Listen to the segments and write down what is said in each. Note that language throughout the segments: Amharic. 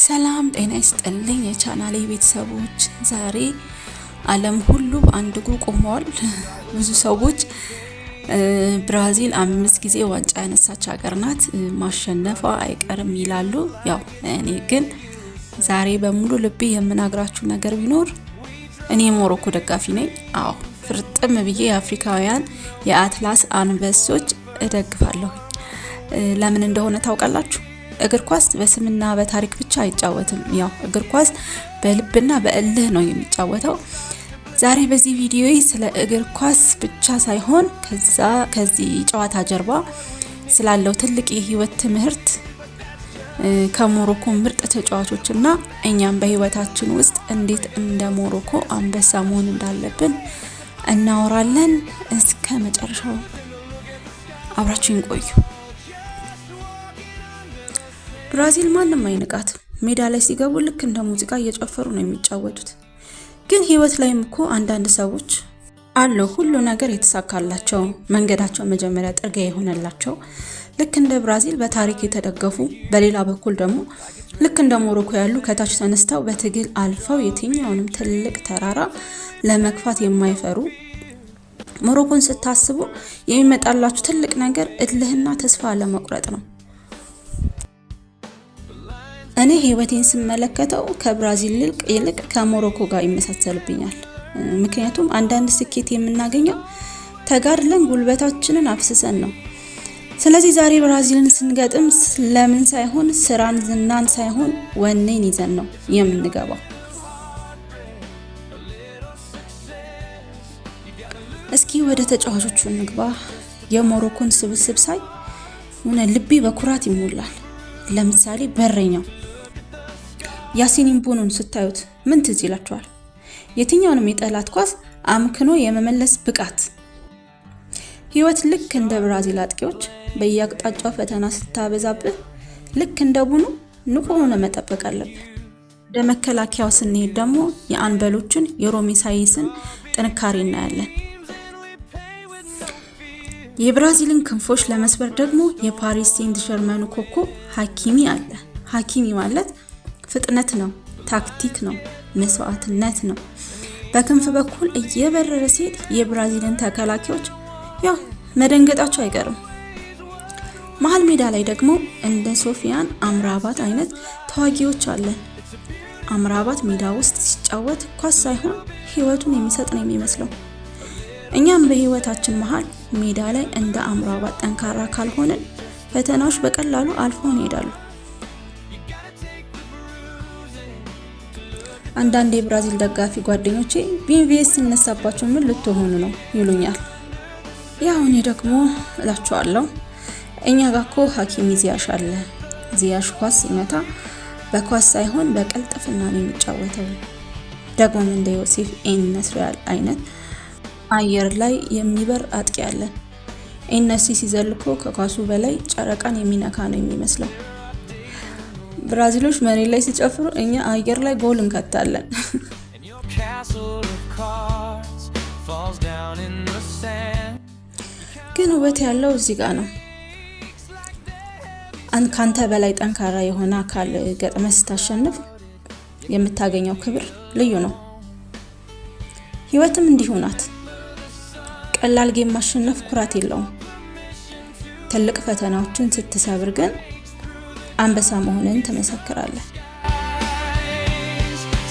ሰላም ጤና ይስጥልኝ የቻናሌ ቤተሰቦች፣ ዛሬ ዓለም ሁሉ በአንድ እግሩ ቆመዋል። ብዙ ሰዎች ብራዚል 5 ጊዜ ዋንጫ ያነሳች ሀገር ናት፣ ማሸነፏ አይቀርም ይላሉ። ያው እኔ ግን ዛሬ በሙሉ ልቤ የምናግራችሁ ነገር ቢኖር እኔ የሞሮኮ ደጋፊ ነኝ። አዎ፣ ፍርጥም ብዬ የአፍሪካውያን የአትላስ አንበሶች እደግፋለሁ። ለምን እንደሆነ ታውቃላችሁ? እግር ኳስ በስምና በታሪክ ብቻ አይጫወትም። ያው እግር ኳስ በልብና በእልህ ነው የሚጫወተው። ዛሬ በዚህ ቪዲዮ ስለ እግር ኳስ ብቻ ሳይሆን ከዛ ከዚህ ጨዋታ ጀርባ ስላለው ትልቅ የህይወት ትምህርት፣ ከሞሮኮ ምርጥ ተጫዋቾችና እኛም በህይወታችን ውስጥ እንዴት እንደ ሞሮኮ አንበሳ መሆን እንዳለብን እናወራለን። እስከ መጨረሻው አብራችሁን ቆዩ። ብራዚል ማንም አይንቃት። ሜዳ ላይ ሲገቡ ልክ እንደ ሙዚቃ እየጨፈሩ ነው የሚጫወቱት። ግን ህይወት ላይም እኮ አንዳንድ ሰዎች አሉ፣ ሁሉ ነገር የተሳካላቸው፣ መንገዳቸው መጀመሪያ ጥርጊያ የሆነላቸው፣ ልክ እንደ ብራዚል በታሪክ የተደገፉ፣ በሌላ በኩል ደግሞ ልክ እንደ ሞሮኮ ያሉ ከታች ተነስተው በትግል አልፈው የትኛውንም ትልቅ ተራራ ለመግፋት የማይፈሩ። ሞሮኮን ስታስቡ የሚመጣላችሁ ትልቅ ነገር እልህና ተስፋ አለመቁረጥ ነው። እኔ ህይወቴን ስመለከተው ከብራዚል ይልቅ ከሞሮኮ ጋር ይመሳሰልብኛል። ምክንያቱም አንዳንድ ስኬት የምናገኘው ተጋድለን ጉልበታችንን አፍስሰን ነው። ስለዚህ ዛሬ ብራዚልን ስንገጥም ለምን ሳይሆን፣ ስራን ዝናን ሳይሆን ወኔን ይዘን ነው የምንገባው። እስኪ ወደ ተጫዋቾቹ እንግባ። የሞሮኮን ስብስብ ሳይ የሆነ ልቤ በኩራት ይሞላል። ለምሳሌ በረኛው ያሲን ቦኑን ስታዩት ምን ትዝ ይላችኋል? የትኛውንም የጠላት ኳስ አምክኖ የመመለስ ብቃት። ህይወት ልክ እንደ ብራዚል አጥቂዎች በየአቅጣጫው ፈተና ስታበዛብህ ልክ እንደ ቡኑ ንቁ ሆነ መጠበቅ አለብህ። ወደ መከላከያው ስንሄድ ደግሞ የአንበሎቹን የሮሚ ሳይስን ጥንካሬ እናያለን። የብራዚልን ክንፎች ለመስበር ደግሞ የፓሪስ ሴንት ዠርመኑ ኮከብ ሀኪሚ አለ። ሀኪሚ ማለት ፍጥነት ነው፣ ታክቲክ ነው፣ መስዋዕትነት ነው። በክንፍ በኩል እየበረረ ሲሄድ የብራዚልን ተከላካዮች ያው መደንገጣቸው አይቀርም። መሀል ሜዳ ላይ ደግሞ እንደ ሶፊያን አምራባት አይነት ተዋጊዎች አለን። አምራባት ሜዳ ውስጥ ሲጫወት ኳስ ሳይሆን ህይወቱን የሚሰጥ ነው የሚመስለው። እኛም በህይወታችን መሀል ሜዳ ላይ እንደ አምራባት ጠንካራ ካልሆንን ፈተናዎች በቀላሉ አልፈውን ይሄዳሉ። አንዳንድ የብራዚል ደጋፊ ጓደኞቼ ቪኒሲየስ ሲነሳባቸው ምን ልትሆኑ ነው ይሉኛል። ያው እኔ ደግሞ እላቸዋለሁ፣ እኛ ጋር እኮ ሀኪሚ ዚያሽ አለ። ዚያሽ ኳስ ሲመታ በኳስ ሳይሆን በቅልጥፍና ነው የሚጫወተው። ደግሞም እንደ ዮሴፍ ኤን ነስሪ አይነት አየር ላይ የሚበር አጥቂ አለን። ኤን ነስሪ ሲዘል እኮ ከኳሱ በላይ ጨረቃን የሚነካ ነው የሚመስለው። ብራዚሎች መሬት ላይ ሲጨፍሩ እኛ አየር ላይ ጎል እንከታለን። And your castle of cards falls down in the sand. ግን ውበት ያለው እዚህ ጋር ነው። ካንተ በላይ ጠንካራ የሆነ አካል ገጥመህ ስታሸንፍ የምታገኘው ክብር ልዩ ነው። ህይወትም እንዲሁ ናት። ቀላል game ማሸነፍ ኩራት የለውም። ትልቅ ፈተናዎችን ስትሰብር ግን አንበሳ መሆንን ትመሰክራለህ።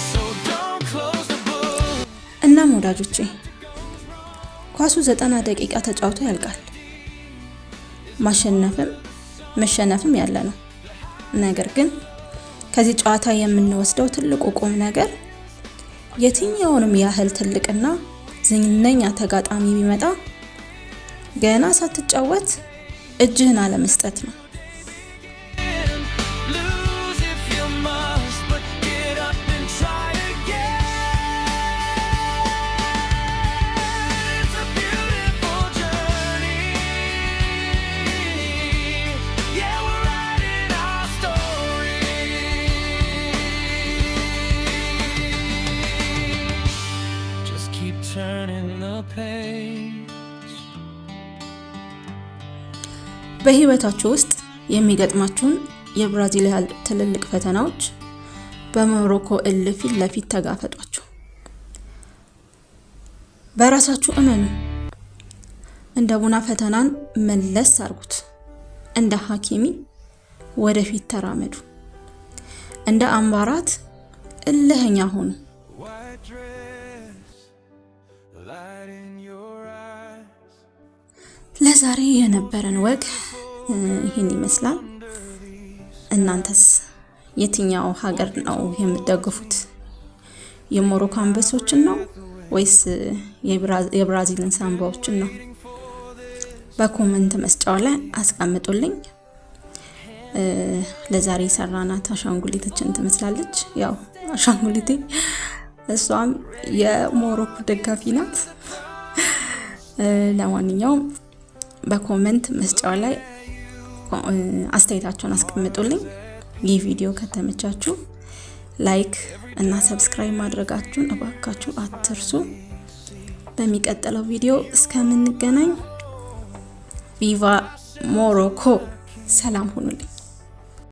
So don't close the book. እናም ወዳጆቼ፣ ኳሱ 90 ደቂቃ ተጫውቶ ያልቃል። ማሸነፍም መሸነፍም ያለ ነው። ነገር ግን ከዚህ ጨዋታ የምንወስደው ትልቁ ቁም ነገር የትኛውንም ያህል ትልቅና ዝነኛ ተጋጣሚ ቢመጣ ገና ሳትጫወት እጅህን አለመስጠት ነው። Lose if you must, but get up and try again. It's a beautiful journey. Yeah, we're writing our story. Just keep turning the page. በህይወታችሁ ውስጥ የሚገጥማችሁን የብራዚል ያህል ትልልቅ ፈተናዎች በሞሮኮ እልህ ፊት ለፊት ተጋፈጧቸው። በራሳችሁ እመኑ። እንደ ቡና ፈተናን መለስ አርጉት። እንደ ሀኪሚ ወደፊት ተራመዱ። እንደ አምባራት እልህኛ ሁኑ። White dress, the light in your eyes. ለዛሬ የነበረን ወግ ይህን ይመስላል። እናንተስ የትኛው ሀገር ነው የምትደግፉት? የሞሮኮ አንበሶችን ነው ወይስ የብራዚልን ሳምባዎችን ነው? በ comment መስጫው ላይ አስቀምጡልኝ። ለዛሬ የሰራናት አሻንጉሊታችን ትመስላለች። ያው አሻንጉሊቴ እሷም የሞሮኮ ደጋፊ ናት። ለማንኛውም በ comment መስጫው ላይ አስተያየታችሁን አስቀምጡልኝ። ይህ ቪዲዮ ከተመቻችሁ like እና subscribe ማድረጋችሁን እባካችሁ አትርሱ። በሚቀጥለው ቪዲዮ እስከምንገናኝ viva ሞሮኮ፣ ሰላም ሁኑልኝ።